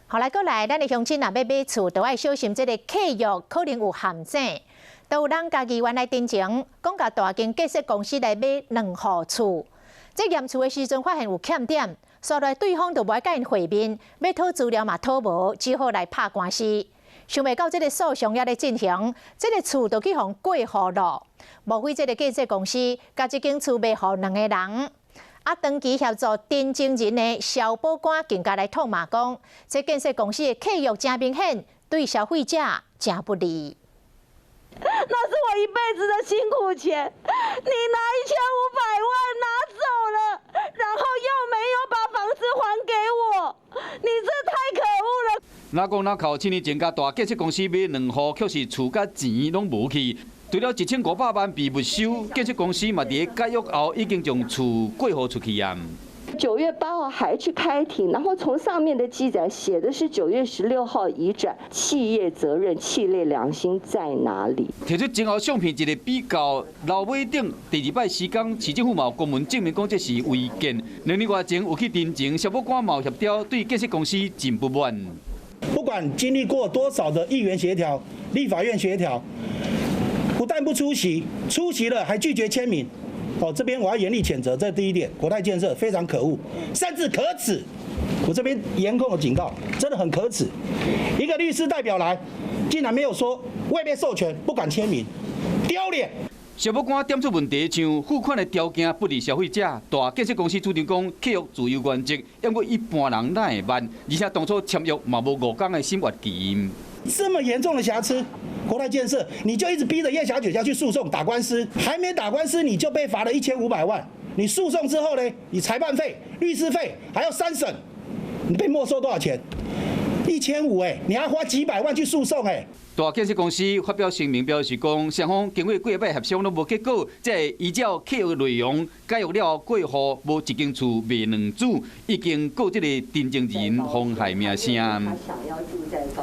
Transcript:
好來，閣來，咱的鄉親若欲買厝，著愛小心這个契約可能有陷阱。都有人家己原來陳情，講共大間建設公司來買兩戶厝，這驗厝的時陣發現有欠點，煞來對方就無愛佮𪜶會面，欲討資料嘛討無，只好來拍官司。想袂到這个訴訟猶咧進行，這个厝就去予過戶囉。莫非這个建設公司共這間厝賣予兩個人？啊，長期協助陳情人的消保官更加來痛罵講，這建設公司的契約誠明顯，對消費者誠不利。那是我一輩子的辛苦錢，你拿1500萬拿走了，然後又沒有把房子還給我，你這太可惡了。哪講哪靠，7年前共大建設公司買兩戶，卻是厝佮錢攏無去。除了1500萬被沒收，建設公司嘛佇解約後已經將厝過戶出去啊。9月8號還去開庭，然後從上面的記載寫的是9月16號移轉，企業責任、企業良心在哪裡？提出前後相片一個比較，樓尾頂第二擺施工，市政府嘛有公文證明講這是違建。2年外前有去陳情，消保官嘛有協調，對建設公司真不滿。不管經歷過多少的議員協調、立法院協調，不但不出席，出席了還拒絕簽名。哦，這邊我要嚴厲譴責，這第一點，國泰建設非常可惡，甚至可恥。我這邊嚴控的警告，真的很可恥。一個律師代表來，竟然沒有說未被授權，不敢簽名，丟臉。消保官點出問題，像付款的條件不利消費者，大建設公司主張講契約自由原則，毋過一般人哪會捌？而且當初簽約嘛無5工的審閱期。這麼嚴重的瑕疵，國泰建設你就一直逼着葉小姐要去訴訟打官司，還沒打官司你就被罰了1500萬。你訴訟之後呢？你裁判費、律師費還要三審，你被沒收多少錢？1500哎，你還花幾百萬去訴訟哎。大建設公司發表聲明表示講，雙方經過幾擺協商攏無結果，才會依照契約內容解約了後過戶，無一間厝賣兩主，已經告這个陳情人妨害名聲。